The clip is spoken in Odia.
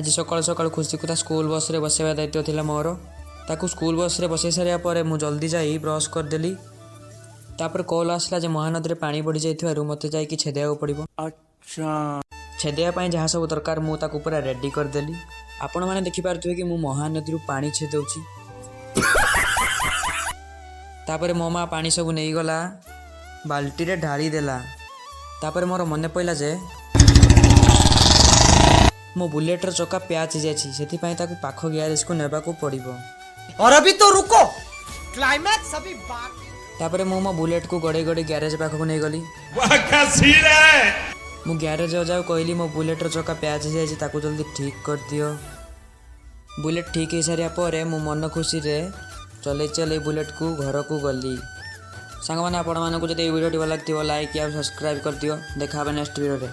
ଆଜି ସକାଳୁ ସକାଳୁ ଖୁସିକୁ ତା ସ୍କୁଲ ବସ୍ରେ ବସାଇବା ଦାୟିତ୍ୱ ଥିଲା ମୋର। ତାକୁ ସ୍କୁଲ ବସ୍ରେ ବସାଇ ସାରିବା ପରେ ମୁଁ ଜଲ୍ଦି ଯାଇ ବ୍ରସ୍ କରିଦେଲି। ତାପରେ କଲ୍ ଆସିଲା ଯେ ମହାନଦୀରେ ପାଣି ବଢ଼ିଯାଇଥିବାରୁ ମୋତେ ଯାଇକି ଛେଦେଇବାକୁ ପଡ଼ିବ। ଛେଦେଇବା ପାଇଁ ଯାହା ସବୁ ଦରକାର, ମୁଁ ତାକୁ ପୁରା ରେଡ଼ି କରିଦେଲି। ଆପଣମାନେ ଦେଖିପାରୁଥିବେ କି ମୁଁ ମହାନଦୀରୁ ପାଣି ଛେଦଉଛି। ତାପରେ ମୋ ମା ପାଣି ସବୁ ନେଇଗଲା, ବାଲ୍ଟିରେ ଢାଳି ଦେଲା। ତାପରେ ମୋର ମନେ ପଡ଼ିଲା ଯେ ମୋ ବୁଲେଟ୍ର ଚକା ପ୍ୟାଚ୍ ହେଇଯାଇଛି, ସେଥିପାଇଁ ତାକୁ ପାଖ ଗ୍ୟାରେଜକୁ ନେବାକୁ ପଡ଼ିବ। और अभी तो रुको, क्लाइमैक्स अभी बाकी। ତାପରେ ମୁଁ ମୋ ବୁଲେଟ୍କୁ ଗଡ଼େଇ ଗଡ଼େଇ ଗ୍ୟାରେଜ ପାଖକୁ ନେଇଗଲି। ମୁଁ ଗ୍ୟାରେଜ ଅଜାକୁ କହିଲି, ମୋ ବୁଲେଟ୍ର ଚକା ପ୍ୟାଚ୍ ହେଇଯାଇଛି, ତାକୁ ଜଲ୍ଦି ଠିକ୍ କରିଦିଅ। ବୁଲେଟ୍ ଠିକ୍ ହେଇସାରିବା ପରେ ମୁଁ ମନ ଖୁସିରେ ଚଲେଇ ଚଲେଇ ବୁଲେଟ୍କୁ ଘରକୁ ଗଲି। ସାଙ୍ଗମାନେ, ଆପଣମାନଙ୍କୁ ଯଦି ଏଇ ଭିଡ଼ିଓଟି ଭଲ ଲାଗିଥିବ, ଲାଇକ୍ ଆଉ ସବସ୍କ୍ରାଇବ୍ କରିଦିଅ। ଦେଖା ହେବ ନେକ୍ସଟ ଭିଡ଼ିଓରେ।